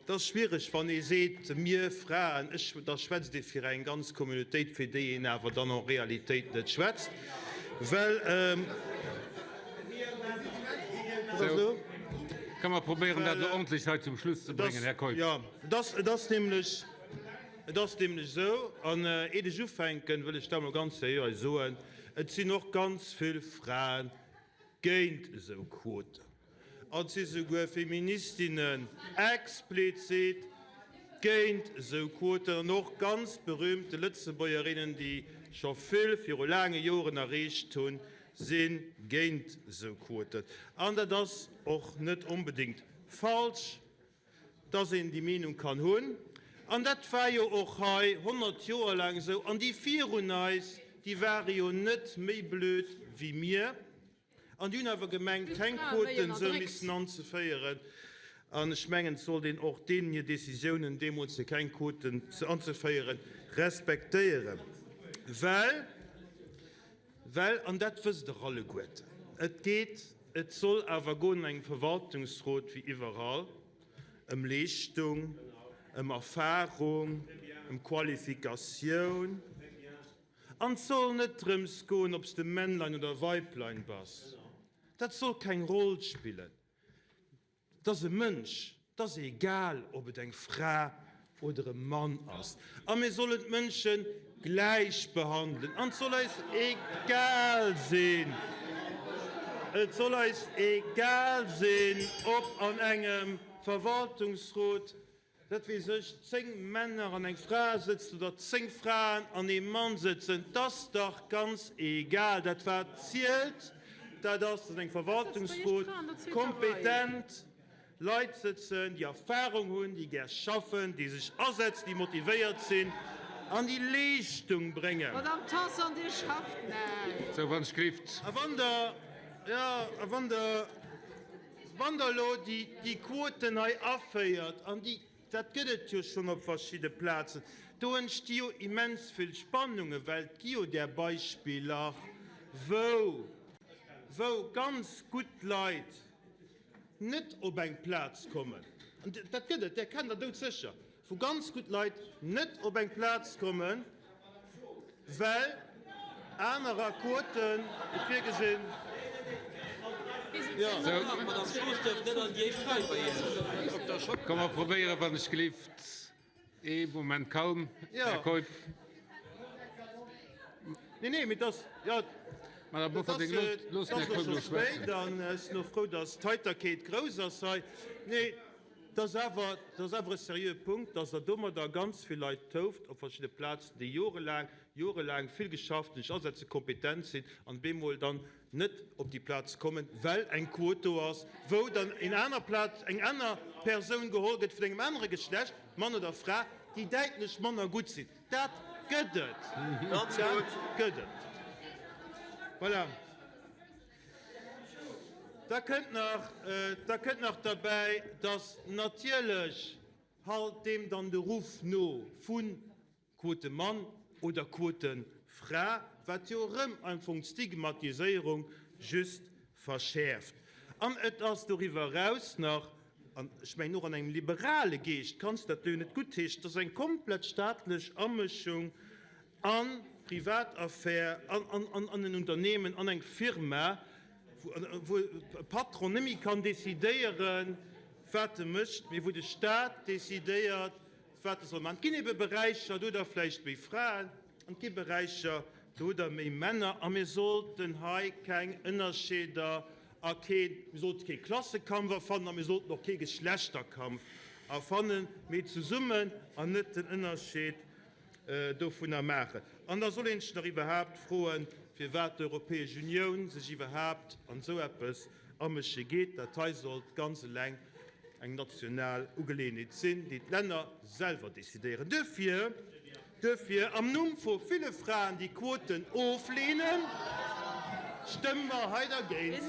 Et ass schwiereg, wann ee seet, mir Fraen, ech, da schwätzt ee fir eng ganz Communautéit, fir déi een awer dann en Realitéit net schwätzt, well. Wat ass elo? Komm, mer probéieren dat elo ordentlech hei zum Schluss ze bréngen, Här Keup. Jo, et ass, et ass nämlech, et ass nämlech esou, an iert ech ufänken, wëll ech dat emol ganz seriö hei soen, Et sinn och ganz vill Fraen géint esou Quoten. An et si souguer Feministinnen explizit géint esou Quoten an och ganz berühmte Lëtzebuergerinnen, déi scho vill viru laange Joren erreecht hunn, si géint esou Quoten. An dat ass och net onbedéngt falsch, dass een déi Meenung kann hunn. An dat war jo och hei 100 Joer laang esou. An déi virun eis, déi ware jo net méi blöd wéi mir. An déi hunn awer gemengt, keng Quoten esou missen anzeféieren. An ech mengen, et sollt een och deenen hir Décisiounen deemools, fir keng Quoten anzeféieren, respektéieren, well, well, an dat wësst Der alleguerten, et geet, et soll awer goen an engem Verwaltungsrot wéi iwwerall ëm Leeschtung, ëm Erfahrung, ëm Qualifikatioun. An et soll net drëms goen, ob s de Männlein oder Weiblein bass. Dat soll keng Roll spillen. Et ass e Mënsch, et ass egal, ob et eng Fra oder e Mann ass. A mir sollen d'Mënsche gläich behandelen. An et soll eis egal sinn, et soll eis egal sinn, ob an engem Verwaltungsrot Dat weess ech, 10 Männer an eng Fra sëtzen oder 10 Fraen an ee Mann sëtzen, 't ass dach ganz egal. Dat wat zielt, dat ass, datt an engem Verwaltungsrot kompetent Leit sëtzen, déi Erfahrung hunn, déi gär schaffen, déi sech asetzen, déi motivéiert sinn an déi Leeschtung bréngen. Madame Tanson, Dir schafft näischt. Sou, wann ech gelift. A wann Der, jo, a wann Der. Wann Der elo déi Quoten hei aféiert, an déi, dat gëtt et jo schonn op verschidde Plazen, do entsti jo immens vill Spannungen, well et gi jo där Beispiller, wou, wou ganz gutt Leit net op eng Plaz kommen. An dat gëtt et, där kennt Der doudsécher. wou ganz gutt Leit net op eng Plaz kommen, well anerer Quoten et virgesinn. Komm mer probéieren, wann ech gelift, ee Moment Calme, Här Keup. Nee, nee, mee dass, jo, Madame Bofferding, loosst den Här Keup elo schwätzen. An ech sinn och frou, dass d'Heiterkeet grouss ass hei. Nee. Et ass awer, et ass awer e seriöe Punkt, dass Der domadder ganz vill Leit touft op verschidde Plazen, déi jorelaang, jorelaang vill geschafft hunn, sech asetzen, kompetent sinn an op eemol dann net op déi Plaz kommen, well eng Quot do ass, wou dann eng aner Plaz, eng aner Persoun geholl gëtt vun engem anere Geschlecht, Mann oder Fra, déi däitlech manner gutt sinn. Dat gëtt et. Dat gëtt et. Voilà. Da kënnt nach, da kënnt nach derbäi, dass natierlech halt deem dann de Ruff no vu Quotemann oder Quotefra, wat jo erëm am Fong d'Stigmatiséierung just verschäerft. An et ass doriwwer eraus nach, an ech mengen och an engem liberale Geescht kanns de dat jo net guttheeschen, dass eng komplett staatlech Amëschung An Privataffär, an en Unternehmen, an eng Firma, wou e Patron net méi kann decidéieren, wat e mécht, mee wou de Stat decidéiert, wat e soll maachen. Et ginn ebe Beräicher, do hutt Der vläicht méi Fraen, an et gi Beräicher, do hutt Der méi Männer. A mir sollten hei keng Ënnerscheeder a keen, mir sollte kee Klassekampf erfannen a mir sollten och kee Geschlechterkampf erfannen, mee zesummen an net den Ënnerscheed dovunner maachen. An da soll een sech nach iwwerhaapt froen, firwat d'Europäesch Unioun sech iwwerhaapt an esou eppes amësche geet. Dat hei sollt ganz eleng eng national Ugeleeënheet sinn, déi d'Länner selwer decidéieren. Duerfir, duerfir am Numm vu ville Fraen, déi Quoten ofleenen, stëmme mer hei dergéint.